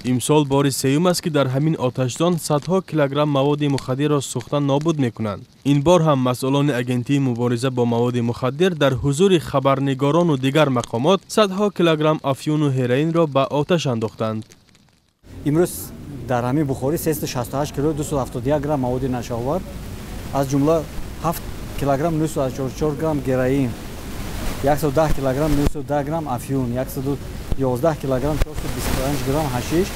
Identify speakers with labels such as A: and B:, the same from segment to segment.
A: Имсол бори сеюм аст, ки дар ҳамин оташдон садҳо килограмм маводи мухаддирро сӯхта нобуд мекунанд. Ин бор ҳам масъулони агентии мубориза бо маводи мухаддир дар ҳузури хабарнигорону дигар мақомот садҳо килограмм афюну ҳероинро ба оташ андохтанд.
B: Имрӯз дар ҳамин бухорӣ 368 кило 271 грамм маводи нашаовар, аз ҷумла 7 килограмм 984 грамм героин, 110 килограмм 910 грамм афюн, 111 килограмм 425 грамм ҳашиш,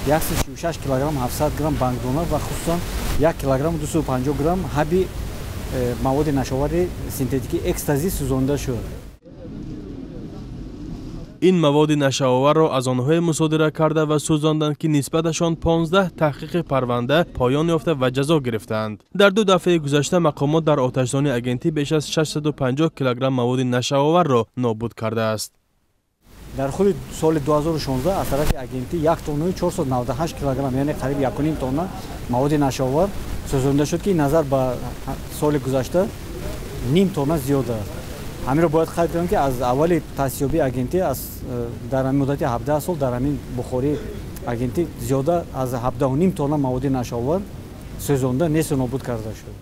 B: 136 килограмм 700 грамм бангдона ва хусусан 1 килограмм 250 грамм ҳаби маводи нашовари синтетикӣ экстази сӯзонда шуд.
A: Ин маводи нашаоварро аз онҳое мусодира карда ва сӯзонданд, ки нисбаташон 15 таҳқиқи парванда поён ёфта ва ҷазо гирифтаанд. Дар ду дафъаи гузашта мақомот дар оташдони агентӣ беш аз 650 килограмм маводи нашаоварро нобуд кардааст.
B: Дар худи соли 2016 аз тарафи агентӣ 1 тоннаи 498 килограмм, яъне қариб 1,5 тонна маводи нашаовар сӯзонда шуд, ки назар ба соли гузашта ним тонна зиёд аст. Ҳаминро бояд қайд кунам, ки аз аввали таъсисёбии агентӣ дар ҳамин муддати 17 сол дар ҳамин бухории агентӣ зиёда аз 17,5 тонна маводи нашаовар сӯзонда несту нобуд карда шуд.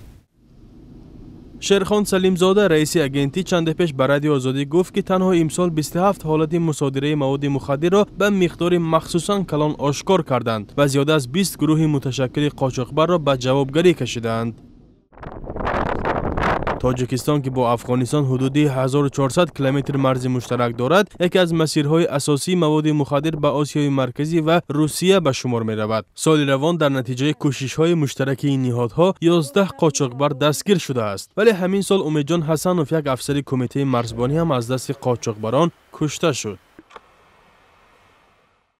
A: Шерхон Салимзода, раиси агентӣ, чанде пеш ба Радио Озодӣ гуфт, ки танҳо имсол 27 ҳолати мусодираи маводи мухаддирро ба миқдори махсусан калон ошкор карданд ва зиёда аз 20 гурӯҳи муташаккили қочоқбарро ба ҷавобгарӣ кашидаанд. Тоҷикистон, ки бо Афғонистон ҳудуди 1400 километр марзи муштарак дорад, яке аз масирҳои асосии маводи мухаддир ба Осиёи Марказӣ ва Русия ба шумор меравад. Соли равон дар натиҷаи кӯшишҳои муштараки ин ниҳодҳо 11 қочоқбар дастгир шудааст. Вале ҳамин сол Умедҷон Ҳасанов, як афсари кумитаи марзбонӣ, ҳам аз дасти қочоқбарон кушта шуд.